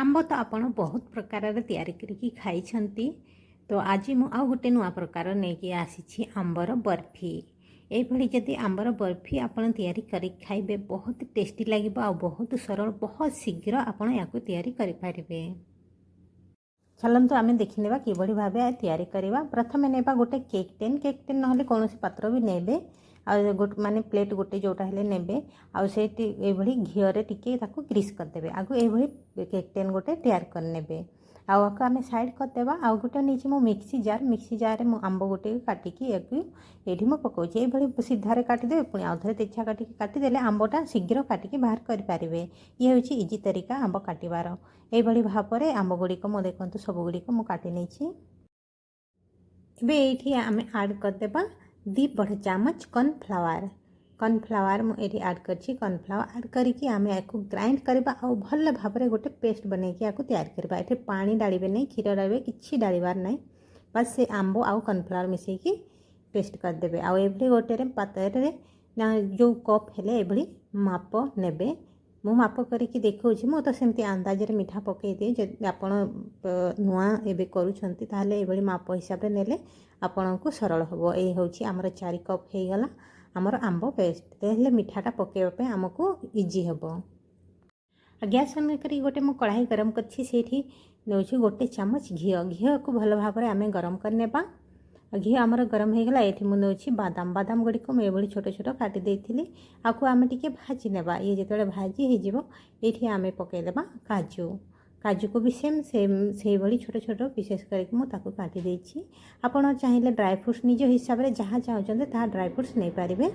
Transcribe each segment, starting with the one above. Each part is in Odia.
ଆମ୍ବ ତ ଆପଣ ବହୁତ ପ୍ରକାରର ତିଆରି କରିକି ଖାଇଛନ୍ତି। ତ ଆଜି ମୁଁ ଆଉ ଗୋଟେ ନୂଆ ପ୍ରକାର ନେଇକି ଆସିଛି, ଆମ୍ବର ବର୍ଫି। ଏଇଭଳି ଯଦି ଆମ୍ବର ବର୍ଫି ଆପଣ ତିଆରି କରି ଖାଇବେ, ବହୁତ ଟେଷ୍ଟି ଲାଗିବ ଆଉ ବହୁତ ସରଳ, ବହୁତ ଶୀଘ୍ର ଆପଣ ୟାକୁ ତିଆରି କରିପାରିବେ। ଚାଲନ୍ତୁ, ଆମେ ଦେଖିନେବା କିଭଳି ଭାବେ ତିଆରି କରିବା। ପ୍ରଥମେ ନେବା ଗୋଟେ କେକ୍ ଟିନ୍। କେକ୍ ଟିନ୍ ନହେଲେ କୌଣସି ପାତ୍ର ବି ନେବେ ଆଉ ଗୋଟେ ମାନେ ପ୍ଲେଟ୍ ଗୋଟେ ଯେଉଁଟା ହେଲେ ନେବେ। ଆଉ ସେଇଠି ଏଇଭଳି ଘିଅରେ ଟିକେ ତାକୁ ଗ୍ରୀସ୍ କରିଦେବେ। ଆଗ ଏଇଭଳି କେକ୍ ଟିନ୍ ଗୋଟେ ତିଆରି କରିନେବେ ଆଉ ଆକୁ ଆମେ ସାଇଡ଼୍ କରିଦେବା। ଆଉ ଗୋଟେ ନେଇଛି ମୁଁ ମିକ୍ସି ଜାର୍। ମିକ୍ସି ଜାର୍ରେ ମୁଁ ଆମ୍ବ ଗୋଟେ କାଟିକି ୟାକୁ ଏଇଠି ମୁଁ ପକାଉଛି। ଏଇଭଳି ସିଧାରେ କାଟିଦେବେ, ପୁଣି ଆଉ ଥରେ ତେଛା କାଟିକି କାଟିଦେଲେ ଆମ୍ବଟା ଶୀଘ୍ର କାଟିକି ବାହାର କରିପାରିବେ। ଇଏ ହେଉଛି ଇଜି ତରିକା ଆମ୍ବ କାଟିବାର। ଏଇଭଳି ଭାବରେ ଆମ୍ବ ଗୁଡ଼ିକ ମୁଁ, ଦେଖନ୍ତୁ, ସବୁଗୁଡ଼ିକ ମୁଁ କାଟି ନେଇଛି। ଏବେ ଏଇଠି ଆମେ ଆଡ଼୍ କରିଦେବା 2 ବଡ଼ ଚାମଚ କର୍ଣ୍ଣଫ୍ଲାୱାର। କର୍ଣ୍ଣଫ୍ଲାୱାର ମୁଁ ଏଇଠି ଆଡ଼୍ କରିଛି। କର୍ଣ୍ଣଫ୍ଲାୱାର ଆଡ଼୍ କରିକି ଆମେ ୟାକୁ ଗ୍ରାଇଣ୍ଡ କରିବା ଆଉ ଭଲ ଭାବରେ ଗୋଟେ ପେଷ୍ଟ ବନେଇକି ୟାକୁ ତିଆରି କରିବା। ଏଠି ପାଣି ଡାଳିବେ ନାହିଁ, କ୍ଷୀର ଡାଳିବେ, କିଛି ଡାଳିବାର ନାହିଁ। ବାସ୍, ସେ ଆମ୍ବ ଆଉ କର୍ଣ୍ଣଫ୍ଲାୱାର ମିଶାଇକି ପେଷ୍ଟ କରିଦେବେ। ଆଉ ଏଭଳି ଗୋଟେରେ ପାତ୍ରରେ ନା ଯେଉଁ କପ୍ ହେଲେ ଏଭଳି ମାପ ନେବେ। ମୁଁ ମାପ କରିକି ଦେଖାଉଛି। ମୁଁ ତ ସେମିତି ଅନ୍ଦାଜରେ ମିଠା ପକାଇ ଦିଏ। ଯଦି ଆପଣ ନୂଆ ଏବେ କରୁଛନ୍ତି, ତାହେଲେ ଏଭଳି ମାପ ହିସାବରେ ନେଲେ ଆପଣଙ୍କୁ ସରଳ ହେବ। ଏଇ ହେଉଛି ଆମର 4 କପ୍ ହେଇଗଲା ଆମର ଆମ୍ବ ପେଷ୍ଟ। ତାହେଲେ ମିଠାଟା ପକାଇବା ପାଇଁ ଆମକୁ ଇଜି ହେବ। ଆଉ ଗ୍ୟାସ୍ ଅନ୍ କରି ଗୋଟେ ମୁଁ କଢ଼ାଇ ଗରମ କରିଛି। ସେଇଠି ନେଉଛି ଗୋଟେ ଚାମଚ ଘିଅ। ଘିଅକୁ ଭଲ ଭାବରେ ଆମେ ଗରମ କରିନେବା। ଘିଅ ଆମର ଗରମ ହେଇଗଲା। ଏଇଠି ମୁଁ ନେଉଛି ବାଦାମ। ବାଦାମ ଗୁଡ଼ିକ ମୁଁ ଏଭଳି ଛୋଟ ଛୋଟ କାଟି ଦେଇଥିଲି। ଆକୁ ଆମେ ଟିକେ ଭାଜି ନେବା। ଇଏ ଯେତେବେଳେ ଭାଜି ହେଇଯିବ, ଏଇଠି ଆମେ ପକାଇଦେବା କାଜୁ। କାଜୁକୁ ବି ସେମ୍ ସେମ୍ ସେଇଭଳି ଛୋଟ ଛୋଟ ପିସେସ୍ କରିକି ମୁଁ ତାକୁ କାଟି ଦେଇଛି। ଆପଣ ଚାହିଁଲେ ଡ୍ରାଏ ଫ୍ରୁଟ୍ସ ନିଜ ହିସାବରେ ଯାହା ଚାହୁଁଛନ୍ତି ତାହା ଡ୍ରାଏ ଫ୍ରୁଟ୍ସ ନେଇପାରିବେ।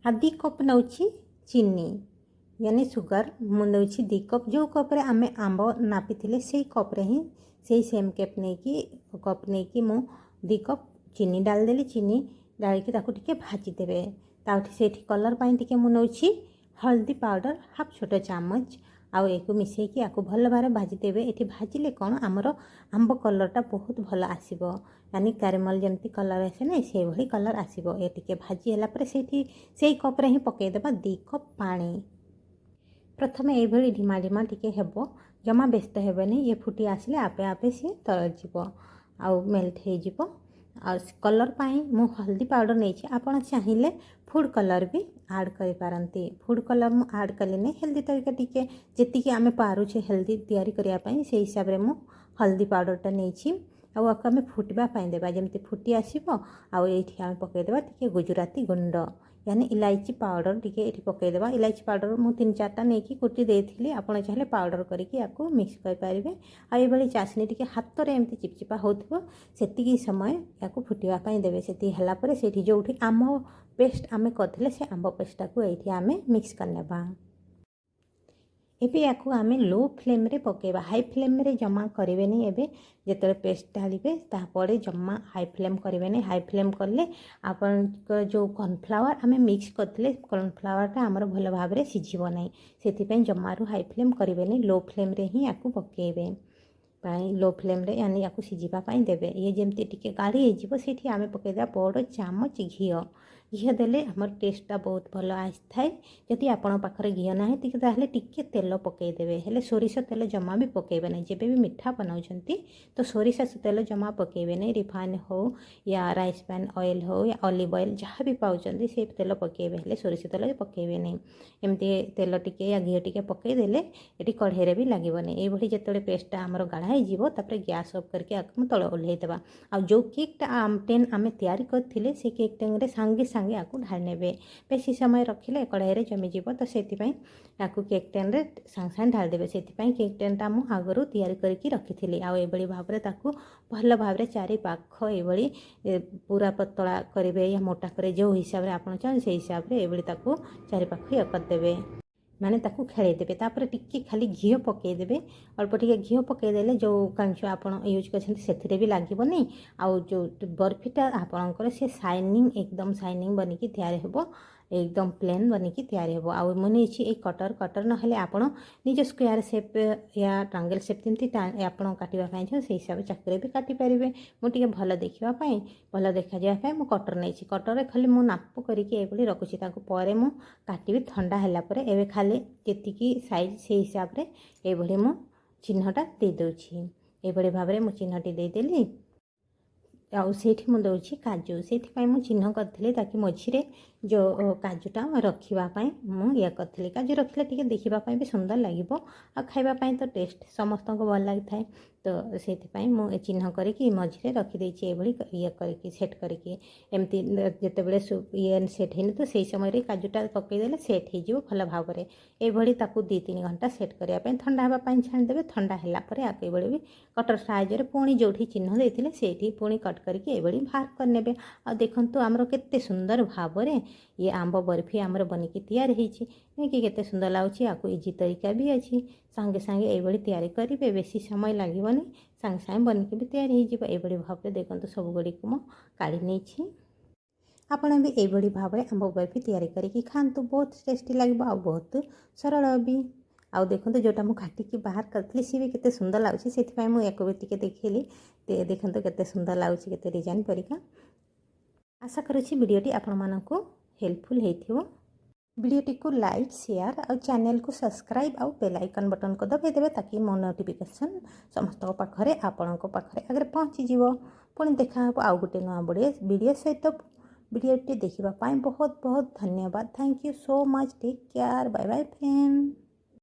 ଆଉ 2 କପ୍ ନେଉଛି ଚିନି, ୟାନି ସୁଗାର ମୁଁ ନେଉଛି 2 କପ୍। ଯେଉଁ କପ୍ରେ ଆମେ ଆମ୍ବ ନାପିଥିଲେ, ସେଇ କପ୍ରେ ହିଁ, ସେଇ ସେମ୍ କପ୍ ନେଇକି ମୁଁ 2 କପ୍ ଚିନି ଡାଳିଦେଲି। ଚିନି ଡାଳିକି ତାକୁ ଟିକେ ଭାଜିଦେବେ। ତାଠି ସେଇଠି କଲର୍ ପାଇଁ ଟିକେ ମୁଁ ନେଉଛି ହଳଦୀ ପାଉଡ଼ର ହାଫ୍ ଛୋଟ ଚାମଚ। ଆଉ ଏକୁ ମିଶାଇକି ଆକୁ ଭଲ ଭାବରେ ଭାଜିଦେବେ। ଏଠି ଭାଜିଲେ କ'ଣ, ଆମର ଆମ୍ବ କଲର୍ଟା ବହୁତ ଭଲ ଆସିବ। ମାନେ କ୍ୟାରାମେଲ୍ ଯେମିତି କଲର୍ ଆସେ ନାହିଁ, ସେଇଭଳି କଲର୍ ଆସିବ। ଏ ଟିକେ ଭାଜି ହେଲା ପରେ ସେଇଠି ସେଇ କପ୍ରେ ହିଁ ପକାଇଦେବା 2 କପ୍ ପାଣି। ପ୍ରଥମେ ଏଇଭଳି ଢିମା ଢିମା ଟିକେ ହେବ, ଜମା ବ୍ୟସ୍ତ ହେବେନି। ଇଏ ଫୁଟି ଆସିଲେ ଆପେ ଆପେ ସିଏ ତରଳିଯିବ ଆଉ ମେଲ୍ଟ ହେଇଯିବ। ଆଉ କଲର୍ ପାଇଁ ମୁଁ ହଳଦୀ ପାଉଡ଼ର ନେଇଛି। ଆପଣ ଚାହିଁଲେ ଫୁଡ଼୍ କଲର୍ ବି ଆଡ଼୍ କରିପାରନ୍ତି। ଫୁଡ଼୍ କଲର୍ ମୁଁ ଆଡ଼୍ କଲିନି। ହେଲ୍ଦି ତରିକା ଟିକେ ଯେତିକି ଆମେ ପାରୁଛେ ହେଲ୍ଦି ତିଆରି କରିବା ପାଇଁ, ସେଇ ହିସାବରେ ମୁଁ ହଳଦୀ ପାଉଡ଼ରଟା ନେଇଛି। ଆଉ ଆକୁ ଆମେ ଫୁଟିବା ପାଇଁ ଦେବା। ଯେମିତି ଫୁଟି ଆସିବ, ଆଉ ଏଇଠି ଆମେ ପକାଇଦେବା ଟିକେ ଗୁଜୁରାତି ଗୁଣ୍ଡ, ୟାନି ଇଲାଇଚି ପାଉଡ଼ର ଟିକେ ଏଠି ପକାଇଦେବା। ଇଲାଇଚି ପାଉଡ଼ର ମୁଁ ତିନି ଚାରିଟା ନେଇକି କୁଟି ଦେଇଥିଲି। ଆପଣ ଚାହିଁଲେ ପାଉଡ଼ର କରିକି ୟାକୁ ମିକ୍ସ କରିପାରିବେ। ଆଉ ଏଇଭଳି ଚାଶନୀ ଟିକେ ହାତରେ ଏମିତି ଚିପଚିପା ହେଉଥିବ, ସେତିକି ସମୟ ୟାକୁ ଫୁଟିବା ପାଇଁ ଦେବେ। ସେତିକି ହେଲା ପରେ ସେଇଠି ଯେଉଁଠି ଆମ୍ବ ପେଷ୍ଟ ଆମେ କରିଥିଲେ, ସେ ଆମ୍ବ ପେଷ୍ଟଟାକୁ ଏଇଠି ଆମେ ମିକ୍ସ କରିନେବା। ଏବେ ୟାକୁ ଆମେ ଲୋ ଫ୍ଲେମ୍ରେ ପକାଇବା, ହାଇ ଫ୍ଲେମ୍ରେ ଜମା କରିବେନି। ଏବେ ଯେତେବେଳେ ପେଷ୍ଟ ଢାଳିବେ, ତାପରେ ଜମା ହାଇ ଫ୍ଲେମ୍ କରିବେନି। ହାଇ ଫ୍ଲେମ୍ କଲେ ଆପଣଙ୍କର ଯେଉଁ କର୍ଣ୍ଣଫ୍ଲାୱାର ଆମେ ମିକ୍ସ କରିଥିଲେ, କର୍ଣ୍ଣଫ୍ଲାୱାରଟା ଆମର ଭଲ ଭାବରେ ସିଝିବ ନାହିଁ। ସେଥିପାଇଁ ଜମାରୁ ହାଇ ଫ୍ଲେମ୍ କରିବେନି, ଲୋ ଫ୍ଲେମ୍ରେ ହିଁ ୟାକୁ ପକାଇବେ ପାଇଁ ଲୋ ଫ୍ଲେମ୍ରେ ୟାନି ୟାକୁ ସିଝିବା ପାଇଁ ଦେବେ। ଇଏ ଯେମିତି ଟିକେ ଗାଢ଼ି ହେଇଯିବ, ସେଇଠି ଆମେ ପକାଇଦେବା ବଡ଼ ଚାମଚ ଘିଅ। ଘିଅ ଦେଲେ ଆମର ଟେଷ୍ଟଟା ବହୁତ ଭଲ ଆସିଥାଏ। ଯଦି ଆପଣଙ୍କ ପାଖରେ ଘିଅ ନାହିଁ ଟିକେ, ତାହେଲେ ଟିକେ ତେଲ ପକାଇଦେବେ। ହେଲେ ସୋରିଷ ତେଲ ଜମା ବି ପକାଇବେ ନାହିଁ। ଯେବେ ବି ମିଠା ବନାଉଛନ୍ତି ତ ସୋରିଷ ତେଲ ଜମା ପକାଇବେ ନାହିଁ। ରିଫାଇନ୍ ହେଉ ୟା ରାଇସ୍ ବ୍ରାନ୍ ଅଏଲ୍ ହେଉ ୟା ଅଲିଭ୍ ଅଏଲ୍, ଯାହା ବି ପାଉଛନ୍ତି ସେ ତେଲ ପକାଇବେ, ହେଲେ ସୋରିଷ ତେଲ ପକାଇବେ ନାହିଁ। ଏମିତି ତେଲ ଟିକେ ୟା ଘିଅ ଟିକେ ପକାଇଦେଲେ ଏଠି କଢ଼େଇରେ ବି ଲାଗିବନି। ଏଇଭଳି ଯେତେବେଳେ ପେଷ୍ଟଟା ଆମର ଗାଢ଼ା ହେଇଯିବ, ତାପରେ ଗ୍ୟାସ୍ ଅଫ୍ କରିକି ଆକୁ ତଳେ ଓହ୍ଲେଇ ଦେବା। ଆଉ ଯେଉଁ କେକ୍ଟା ଟିନ୍ ଆମେ ତିଆରି କରିଥିଲେ, ସେ କେକ୍ ଟିନ୍ରେ ସାଙ୍ଗେ ସାଙ୍ଗେ ଆକୁ ଢାଳି ନେବେ। ବେଶୀ ସମୟ ରଖିଲେ କଢ଼େଇରେ ଜମିଯିବ, ତ ସେଥିପାଇଁ ଆକୁ କେକ୍ ଟିନ୍ରେ ସାଙ୍ଗେ ସାଙ୍ଗେ ଢାଳିଦେବେ। ସେଥିପାଇଁ କେକ୍ ଟିନ୍ଟା ମୁଁ ଆଗରୁ ତିଆରି କରିକି ରଖିଥିଲି। ଆଉ ଏଇଭଳି ଭାବରେ ତାକୁ ଭଲ ଭାବରେ ଚାରି ପାଖ ଏଇଭଳି ପୁରା ପତଳା କରିବେ ୟା ମୋଟା କରିବେ, ଯେଉଁ ହିସାବରେ ଆପଣ ଚାହୁଁଛନ୍ତି ସେଇ ହିସାବରେ ଏଇଭଳି ତାକୁ ଚାରି ପାଖ ଇଏ କରିଦେବେ, ମାନେ ତାକୁ ଖେଳେଇ ଦେବେ। ତାପରେ ଟିକେ ଖାଲି ଘିଅ ପକାଇଦେବେ। ଅଳ୍ପ ଟିକେ ଘିଅ ପକାଇଦେଲେ ଯେଉଁ କାଞ୍ଚ ଆପଣ ୟୁଜ୍ କରିଛନ୍ତି, ସେଥିରେ ବି ଲାଗିବନି। ଆଉ ଯେଉଁ ବର୍ଫିଟା ଆପଣଙ୍କର, ସେ ସାଇନିଂ, ଏକଦମ ସାଇନିଂ ବନିକି ତିଆରି ହେବ। ଏକଦମ ପ୍ଲେନ୍ ବନିକି ତିଆରି ହେବ। ଆଉ ମୁଁ ନେଇଛି ଏଇ କଟର। କଟର ନହେଲେ ଆପଣ ନିଜ ସ୍କୋୟାର ସେପ୍ ୟା ଟ୍ରାଙ୍ଗେଲ୍ ସେପ୍ ଯେମିତି ଆପଣ କାଟିବା ପାଇଁ ଚାହୁଁ, ସେଇ ହିସାବରେ ଚାକୁରେ ବି କାଟିପାରିବେ। ମୁଁ ଟିକେ ଭଲ ଦେଖିବା ପାଇଁ, ଭଲ ଦେଖାଯିବା ପାଇଁ ମୁଁ କଟର ନେଇଛି। କଟରରେ ଖାଲି ମୁଁ ନାପ କରିକି ଏଇଭଳି ରଖୁଛି। ତାକୁ ପରେ ମୁଁ କାଟିବି ଥଣ୍ଡା ହେଲା ପରେ। ଏବେ ଖାଲି ଯେତିକି ସାଇଜ୍, ସେଇ ହିସାବରେ ଏଇଭଳି ମୁଁ ଚିହ୍ନଟା ଦେଇଦେଉଛି। ଏଇଭଳି ଭାବରେ ମୁଁ ଚିହ୍ନଟି ଦେଇଦେଲି। ଆଉ ସେଇଠି ମୁଁ ଦେଉଛି କାଜୁ। ସେଇଥିପାଇଁ ମୁଁ ଚିହ୍ନ କରିଥିଲି, ତାକି ମଝିରେ ଯେଉଁ କାଜୁଟା ରଖିବା ପାଇଁ ମୁଁ ଇଏ କରିଥିଲି। କାଜୁ ରଖିଲେ ଟିକେ ଦେଖିବା ପାଇଁ ବି ସୁନ୍ଦର ଲାଗିବ ଆଉ ଖାଇବା ପାଇଁ ତ ଟେଷ୍ଟ ସମସ୍ତଙ୍କୁ ଭଲ ଲାଗିଥାଏ। ତ ସେଇଥିପାଇଁ ମୁଁ ଏ ଚିହ୍ନ କରିକି ମଝିରେ ରଖିଦେଇଛି ଏଇଭଳି ଇଏ କରିକି, ସେଟ୍ କରିକି। ଏମିତି ଯେତେବେଳେ ଇଏ ସେଟ୍ ହେଇନି, ତ ସେଇ ସମୟରେ କାଜୁଟା ପକାଇଦେଲେ ସେଟ୍ ହେଇଯିବ ଭଲ ଭାବରେ। ଏଇଭଳି ତାକୁ 2-3 ଘଣ୍ଟା ସେଟ୍ କରିବା ପାଇଁ, ଥଣ୍ଡା ହେବା ପାଇଁ ଛାଣିଦେବେ। ଥଣ୍ଡା ହେଲା ପରେ ଆକୁ ଏଇଭଳି ବି କଟର ସାହାଯ୍ୟରେ ପୁଣି ଯେଉଁଠି ଚିହ୍ନ ଦେଇଥିଲେ, ସେଇଠି ପୁଣି କଟ୍ କରିକି ଏଇଭଳି ବାହାର କରିନେବେ। ଆଉ ଦେଖନ୍ତୁ, ଆମର କେତେ ସୁନ୍ଦର ଭାବରେ ଇଏ ଆମ୍ବ ବର୍ଫି ଆମର ବନିକି ତିଆରି ହେଇଛି, ନୁହେଁ କି? କେତେ ସୁନ୍ଦର ଲାଗୁଛି। ଆକୁ ଇଜି ତରିକା ବି ଅଛି। ସାଙ୍ଗେ ସାଙ୍ଗେ ଏଇଭଳି ତିଆରି କରିବେ, ବେଶୀ ସମୟ ଲାଗିବନି, ସାଙ୍ଗେ ସାଙ୍ଗେ ବନିକି ବି ତିଆରି ହେଇଯିବ। ଏଇଭଳି ଭାବରେ ଦେଖନ୍ତୁ, ସବୁଗୁଡ଼ିକୁ ମୁଁ କାଢ଼ି ନେଇଛି। ଆପଣ ବି ଏଇଭଳି ଭାବରେ ଆମ୍ବ ବର୍ଫି ତିଆରି କରିକି ଖାଆନ୍ତୁ। ବହୁତ ଟେଷ୍ଟି ଲାଗିବ ଆଉ ବହୁତ ସରଳ ବି। ଆଉ ଦେଖନ୍ତୁ, ଯେଉଁଟା ମୁଁ କାଟିକି ବାହାର କରିଥିଲି, ସିଏ ବି କେତେ ସୁନ୍ଦର ଲାଗୁଛି। ସେଥିପାଇଁ ମୁଁ ୟାକୁ ବି ଟିକେ ଦେଖେଇଲି। ଦେଖନ୍ତୁ, କେତେ ସୁନ୍ଦର ଲାଗୁଛି, କେତେ ଡିଜାଇନ୍ ପରିକା। ଆଶା କରୁଛି ଭିଡ଼ିଓଟି ଆପଣମାନଙ୍କୁ ହେଲ୍ପଫୁଲ୍ ହେଇଥିବ। ଭିଡ଼ିଓଟିକୁ ଲାଇକ୍, ସେୟାର ଆଉ ଚ୍ୟାନେଲକୁ ସବସ୍କ୍ରାଇବ୍ ଆଉ ବେଲ୍ ଆଇକନ୍ ବଟନ୍କୁ ଦବାଇ ଦେବେ, ତାକି ମୋ ନୋଟିଫିକେସନ୍ ସମସ୍ତଙ୍କ ପାଖରେ, ଆପଣଙ୍କ ପାଖରେ ଆଗରେ ପହଞ୍ଚିଯିବ। ପୁଣି ଦେଖା ହେବ ଆଉ ଗୋଟେ ନୂଆ ବଢ଼ିଆ ଭିଡ଼ିଓ ସହିତ। ଭିଡ଼ିଓଟି ଦେଖିବା ପାଇଁ ବହୁତ ବହୁତ ଧନ୍ୟବାଦ। Thank you so much. Take care. Bye bye, friend.